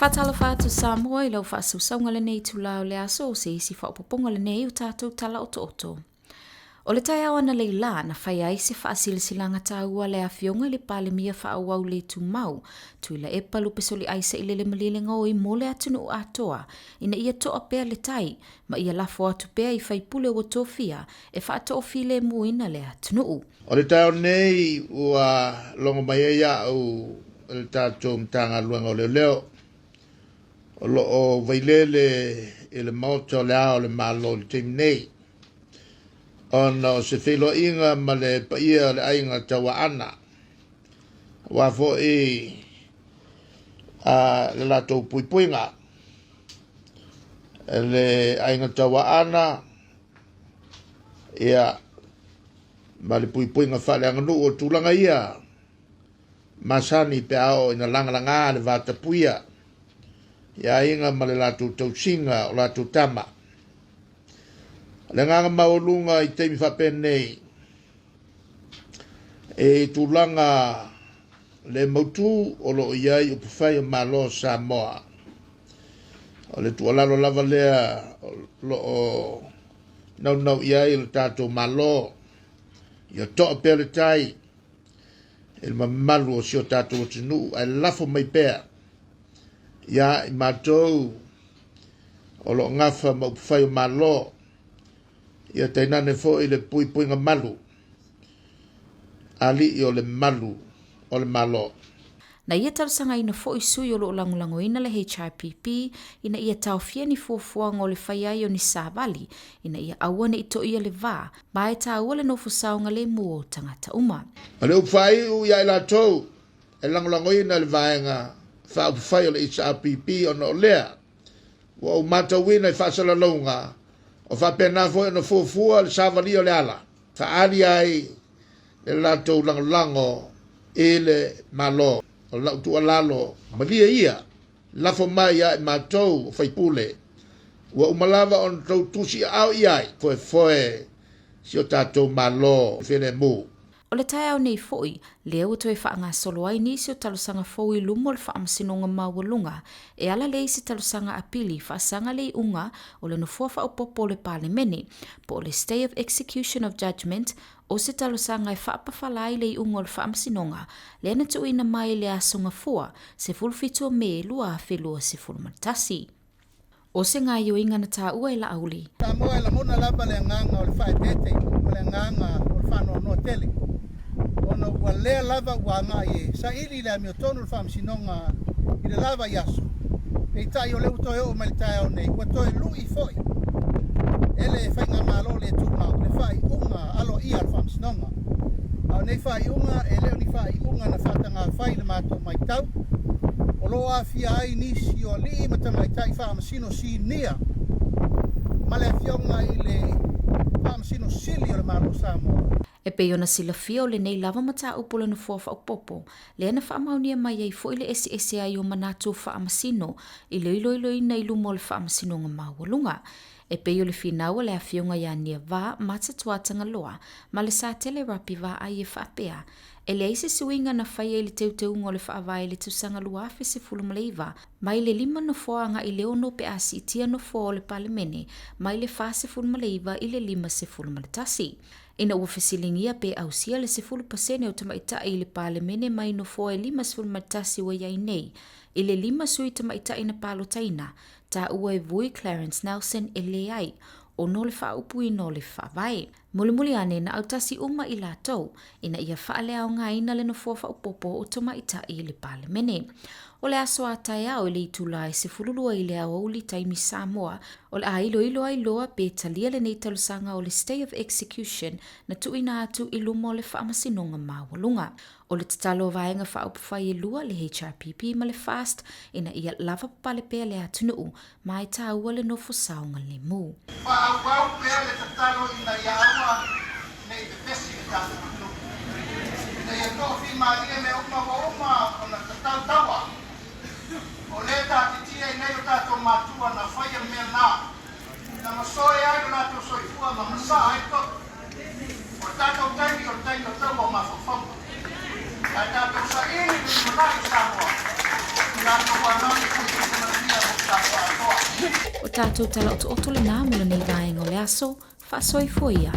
Faatalofa atu Samoa i lau faasausauga lenei itula o le aso o se isi faaopoopoga lenei o tatou tala otooto. O le taeao analeila na faia ai se faasilasilaga taua a le Afioga i le Palemia Faaauau le Tumau, Tuilaepa Lupesoliai Sailele Malielegaoi mo le atunuu atoa ina ia toa pea le tai ma ia lafo atu pea i faipule ua tofia e faatoofilemuina le atunuu. O le taeao nei ua logo mai ai au e le tatou Matagaluega o Leoleo o lo o vailele i le Maota o le Ao o le Malo i le taimi nei ona o se feiloaiga ma le paia o le aiga Tauaana aua foi a le latou puipuiga. Le aiga Tauaana ia ma le puipuiga faaleaganuu o tulaga ia masani pe a oo ina lagalaga le vatapuia i aiga ma le latou tausiga o latou tama. O le agaga maualuga i taimi faapenei e tulaga le mautu o lo o i ai upufai o Malo o Samoa. O le tuualalo lava lea o lo o naunau i ai le tatou Malo, ia toa pea le tai i le mamalu o si o tatou atunuu ae lafo mai pea ia i matou o lo o gafa ma upufai o Malo, ia tainane foi le puipuiga malu, alii o le malu o le Malo. Na ia talosagaina foi sui o lo o lagolagoina le HRPP ina ia taofia ni fuafuaga o le fai ai o ni savali ina ia aua ne i toia le va ma e taua le nofo saogalemu o tagata uma. O le upu faaiu ia i latou e lagolagoina le vaega faaupufai o le HRPP ona o lea ua ou matauina i faasalalauga o faapena foi ona fuafua le savalia o le ala faaali ai le latou lagolago i le Malo. O lau tuualalo malie ia lafo mai ia i matou o faipule ua uma lava ona tou tusiaao i ai foefoe si o tatou Malo filemu. O le taeao nei foi, lea ua toe faagasolo ai nisi o talosaga fou i luma o le Faamasinoga Maualuga e ala lea i se talosaga apili faasaga le iuga o le Nofoa Faaopoopo o le Palemene po o le Stay of Execution of Judgment o se talosaga e faapafala ai le iuga o le Faamasinoga lea na tuuina mai i le Aso Gafua 17 o Me 2021. O se gaoioiga na taua e Laauli. Samoa e lagona lava le agaga o le faaeteete ma le agaga o le faanoanoa tele ona ua lea lava ua agai e saili i le amiotonu le Faamasinoga i le la vaiaso. Peitai o lea ua toe oo mai le taeao nei, ua toe lui foi e le Faigamalo le tumau le faaiuga aloaia a le Faamasinoga. A o nei faaiuga e le o ni faaiuga na faatagafai i le matou matau, o lo o aafia ai nisi o alii ma tamaitai faamasino sinia ma le Afioga i le Faamasino Sili o le Malo o Samoa. E pei ona silafia o lenei lava mataupu o le Nofoa Faaopoopo, lea na faamaonia mai ai foi le eseese ai o manatu o faamasino i le iloiloina i luma o le Faamasinoga Maualuga. E pei o le finau a le Afioga ia Niavaa Matatua Tagaloa ma le Satele Rapi Vaai e faapea, e leai se suiga na faia i le teuteuga o le Faavae i le tausaga 2019 mai le 5 nofoa agai i le 6 pe a siitia nofoa o le Palemene mai le 49 i le 51. Ina ua fesiligia pe ausia le 10% o tamaitai i le Palemene mai nofoa e 51 ua i ai nei, i le 5 sui tamaitai na palotaina, taua e Vui Clarence Nelson e leai, ona o le faaupuina o le Faavae. Mulimuli ane na autasi uma i latou ina ia faaleaogaina le nofoa faaopoopo o tamaitai i le Palemene. O le aso a taeao i le itula e 12 i le aoauli taimi Samoa, o le a iloilo ai loa pe talia lenei talosaga o le stay of execution na tuuina atu i luma o le Faamasinoga Maualuga. O le tatalo a Vaega Faaupufai e lua, le HRPP ma le FAST, ina ia lava papale pea le atunuu ma e taua le nofo saogalemu. Faaauau pea le tatalo ina ia aua ne i pepesi le tatou atunuu, ina ia toafimalie mea uma ua uma ona tatau taua. O lea taatitia i nei o tatou matua na faia mea na, na masoe ai lo latou soifua ma masaa ai toto. O le tatou taimi o le taimi o taua o mafaufauga. Ae tatou saili le lumanai o Samoa i latou anau i O tatou tala otooto lenā mo lenei vaega o le aso. Faasoifua ia.